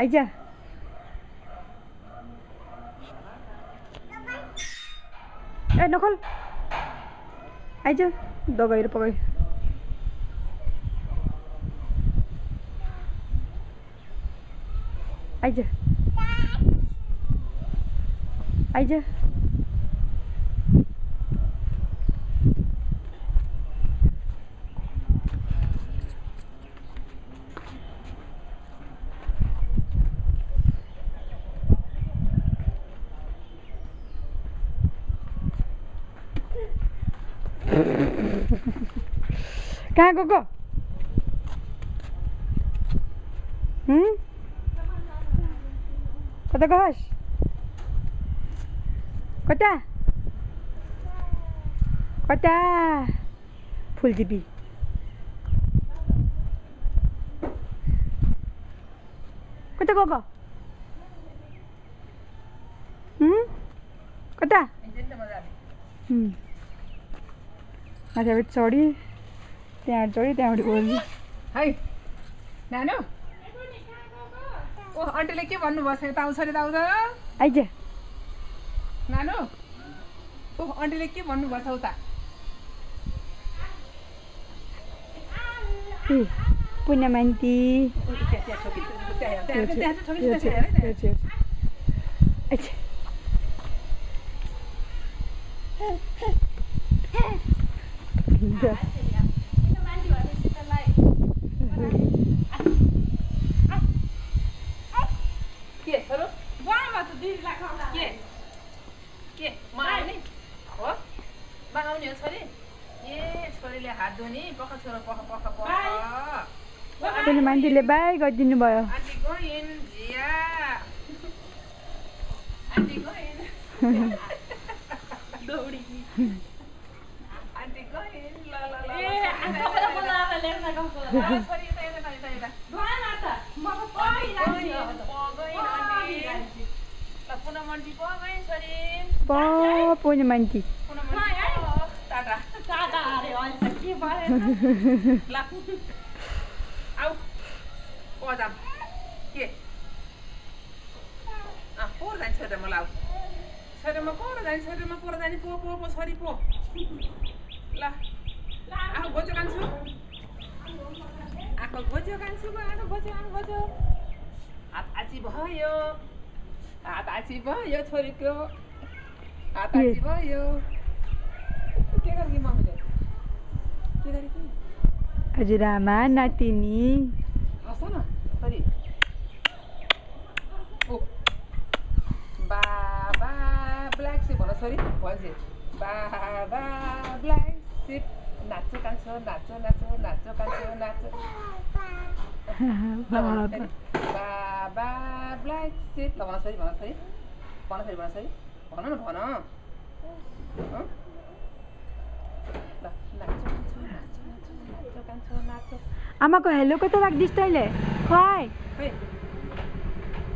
आइजा ए नखोल आइजा दबाई र पकाई आइजा आइजा कहाँ गएको कता गहस कता कता फुलटिपी कता गएको कता माथि चढी त्यहाँ चढी त्यहाँबाट ओर्ली है नानु ओ आन्टीले के भन्नुभएको छ यता आउँछ रे आउँछ आइज नानु ओ आन्टीले के भन्नुभएको छ उता पुण्यमान्ती पुण्यमान्तीले बाई गरिदिनु भयो पुण्यमान्ती भयो छोरीको हात आची भयो के गर्ने मम्मीले के गरेको हजुरआमा नातिनी हँस न छोरी ओ बाबा ब्ल्याक सिप भन छोरी भन्छ बाबा ब्ल्याक सिप नाच्यो कान्छो नाच्यो नाच्यो नाच्यो कान्छो नाच्यो बाबा ब्ल्याक सिप ल भन छोरी भन छोरी भन छोरी भन छोरी भन न भन आमाको हेलो कता राख्दिस् तैँले खै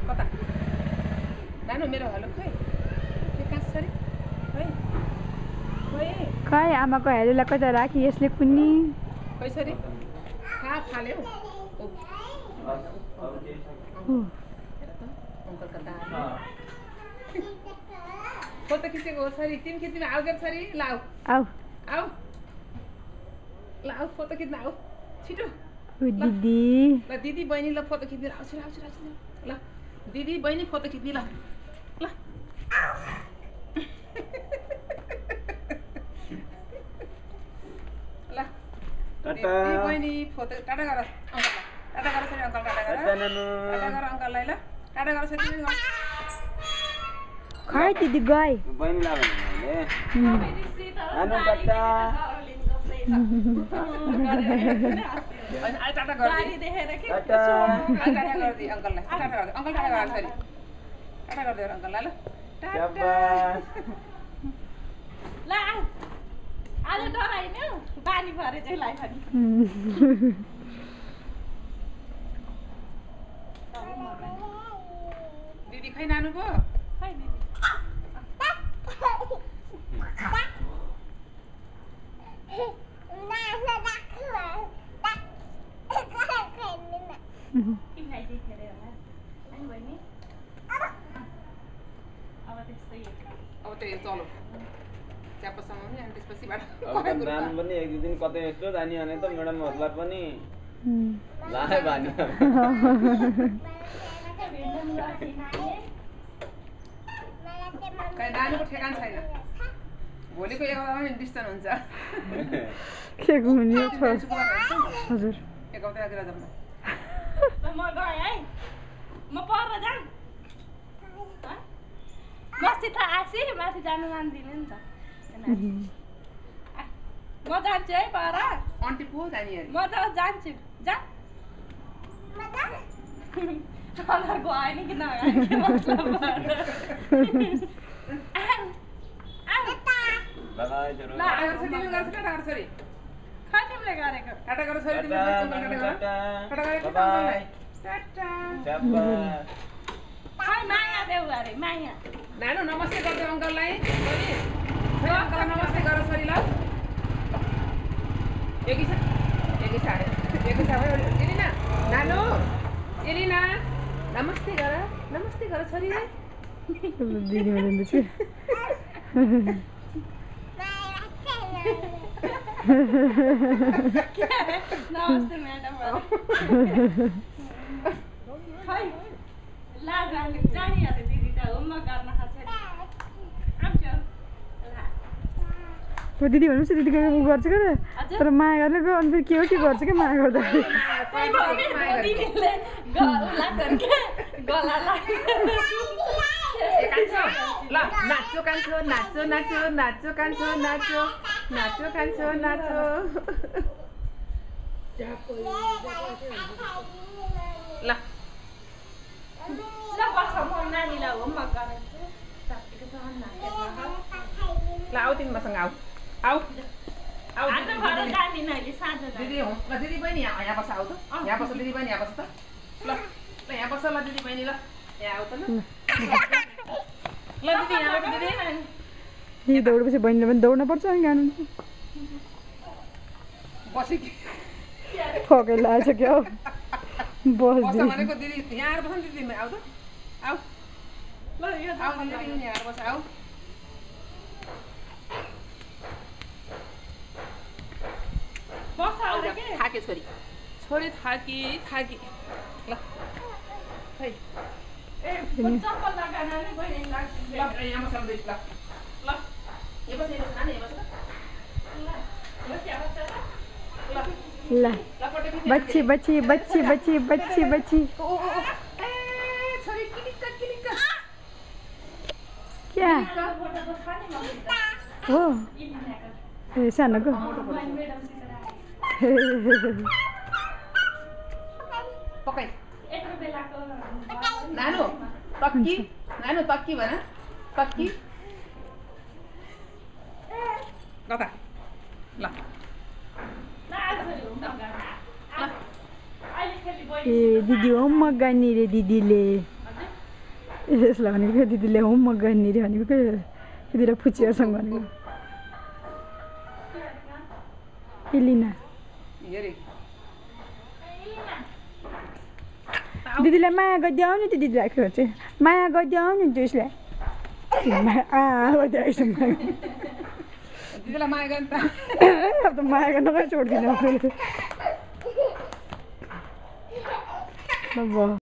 कता नानु मेरो हेलो खै के कान्छ छोरी खै आमाको हेलोलाई कता राखी यसले कुन्नी खै छोरी खा फाल्यो अङ्कल कता फोटो खिचेको हो छोरी तिमी खिच्नु आऊ के छोरी ल आऊ आऊ आऊ ल आऊ फोटो खिच्न आऊ छिटो दिदी ल दिदी बहिनी ल फोटो खिच्नु आउँछु आउँछु आउँछु ल दिदी बहिनी फोटो खिच्नु ल ल ल दिदी बहिनी फोटो टाटा गर अङ्कललाई टाटा गर छोरी अङ्कल टाटा गर अङ्कललाई ल टाटा गर छोरी खै दिदी गए बहिनी ला भने आनु टाटा टाटा गर्दी देखेर के टाटा गर्दी अङ्कललाई टाटा गर्दी अङ्कल टाटा गर छोरी टाटा गर्दियो अङ्कललाई ल टाटा ल आज डराइन्यो पानी भरे चाहिँ लाई पनि दिदी खै नानु पो खै दिदी बहिनी अब त्यस्तै अब त्यो चलो च्यापसम्म नि अनि त्यसपछिबाट अब त नाम पनि एक दुई दिन कतै यस्तो जाने भने त म्याडमहरूलाई पनि लाए भानी खै नानीको ठेगान छैन भोलिको 11 मा डिस्टन हुन्छ के घुम्ने छ हजुर एक हप्ता अगाडि जाऊँ म गएँ है म पर जाऊँ मस्ती त आसी माथि जानु मान्दिनँ नि त म जान्छु है पर आन्टी पो जाने अरे म त जान्छु जा कलर गयो नि किन के मतलब बाबाई जरो टाटा गर्छ तिमी गर्छ टाटा गर्छ रे खै तिमीले गरेको टाटा गर्छ रे तिमी टाटा गरेको बाबाई टाटा च्याप्पा खै माया देऊ अरे माया नानु नमस्ते गर्दै अङ्कललाई छोरी अङ्कललाई नमस्ते गर छोरी ल एकिसा भयो एलिना नानु एलिना नमस्ते गर छोरी रे दिदी भन्दैछु के अरे नमस्ते म्याडम खै ला जानिहाल्यो दिदी त होमवर्क गर्न खोज्छ आउँछ दिदी भनेपछि दिदीको उ गर्छ क्या तर माया गर्ने गयो अनि फेरि के हो के गर्छ क्या माया गर्दा दिदीले गला ल नाचो कान्छो नाचो नाचो नाचो कान्छो नाचो नाचो कान्छो नाचो ल ल बस म नानीलाई होमवर्क गराउँछु ल आऊ तिमी मसँग आऊ आऊ आऊ आज घर जाँदिन अहिले साँझ दिदी हो ल दिदी बहिनी यहाँ बस आऊ त यहाँ बस दिदी बहिनी यहाँ बस त ल ल यहाँ बस ल दिदी बहिनी ल यहाँ आऊ त ल ल दिदी यहाँ बस दिदी दिदी दौडेपछि बहिनीले पनि दौड्न पर्छ अनि गानु बसी फकै लाग्छ क्या हौ बस भनेको दिदी यहाँ आएर बस न दिदी आऊ त आऊ ल यो आऊ दिदी यहाँ आएर बस आऊ बस आउँछ के थाके छोरी छोरी थाकी ल खै ए चप्पल लगाएन नि बहिनी ल लाग्छ यहाँ बस ल ल यहाँ बस नानी यहाँ बस ल बच्ची बच्ची बच्ची बच्ची बच्ची बच्ची छोरी किलिक्क क्या हो ए सानोको पकाइ यत्रो बेलाको नानु तक्की भन तक्की कता ल ए दिदी होमवर्क गर्ने रे दिदीले यसलाई भनेको क्या दिदीले होमवर्क गर्ने रे भनेको क्या दिदीले फुचिहरूसँग भनेको एलिना दिदीलाई माया गरिदियो नि त दिदीलाई खेर चाहिँ माया गरिदियो नि त उसलाई दिदीलाई माया गर्ने त अब त माया गर्न कहाँ छोडिदिनु अब